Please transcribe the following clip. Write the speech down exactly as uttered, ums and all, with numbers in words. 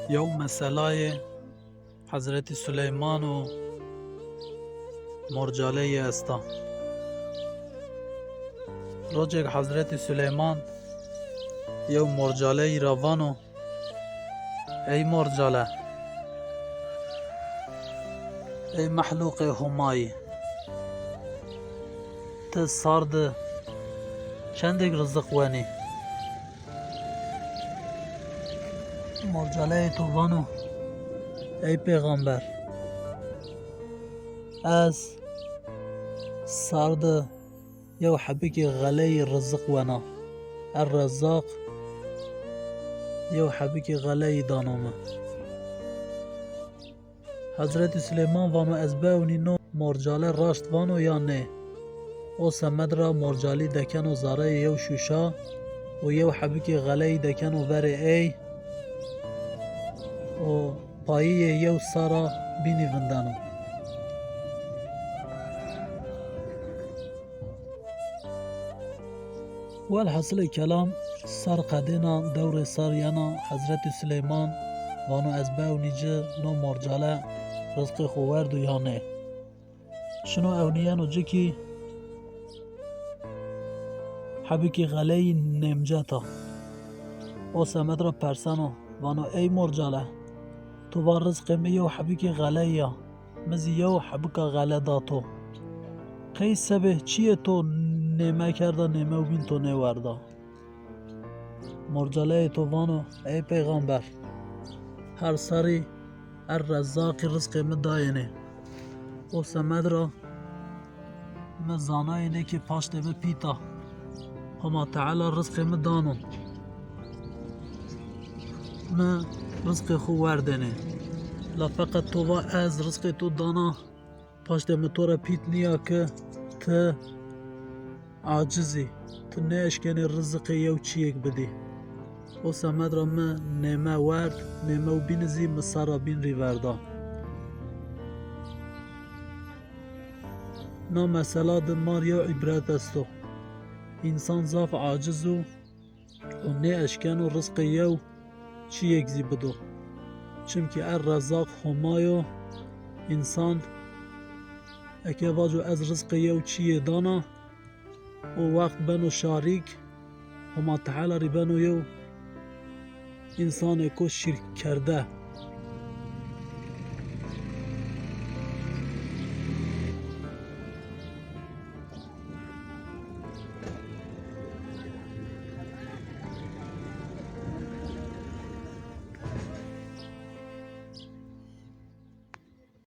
Yew meselayê Hezretî Suleyman û morcaleyî esta. Rocêk Hezretî Suleyman yew morcaleyî ra vano, "Ey morcale, ey mehluqê Homayî, ti sar di çendêk riziq wenî?" Morcaleyê to vano, "Ey pêxamber, ez sar di yew hebikê xeleyî riziq wena. Er Rezzaq yew hebikê xeleyî dano mi." Hezretî Suleyman vano, "Ez bewnî no morcale raşt vano ya nê." O semed ra morcalî dekeno zareyê yew şuşa û yew hebikê xeleyî dekeno verê ey û payîyê yew sara bînî vindeno. Welhasilê kelam, sar qedêna, dewrê sar yena, Hezretî Suleyman vano, "Ez bewnî ci no morcale rizqê xo werdo ya nê?" Şino ewnîyeno ci kî hebikê xeleyî nêmcet a. O semed ra perseno, vano, "Ey morcale, to va rizqê mi yew hebikê xeleyî ya, mi zî yew hebika xele da to. Qey sebê çiyê to nême kerda, nêmew bîn to nêwerda?" Morcaleyê to vano, "Ey peyxamber, her sarî Er Rezzaqî rizqê mi dayêne. O semed ra mi zanayêne ke paştê mi pît a. Homa Teala rizqê mi dano. Mi rizqê xo werdêne. La feqet to va ez rizqê to dana, paştê mi to ra pît nîya ke ti aciz î, ti nêeşkenî rizqê yew çîyêk bidî. O semed ra mi nême werd, nêmew bînî zî mi sara bîn rî verda." Na mesela de mar yew îbret esto. Însan zaf aciz o û nêeşkeno rizqê yew çîyêk zî bido. Çimkî Er Rezzaq Homa yo, însan eke vaco ez rizqê yew çîyê dana, o wext beno şarîk, Homa Teala rî beno yew însanêko şîrkkerde.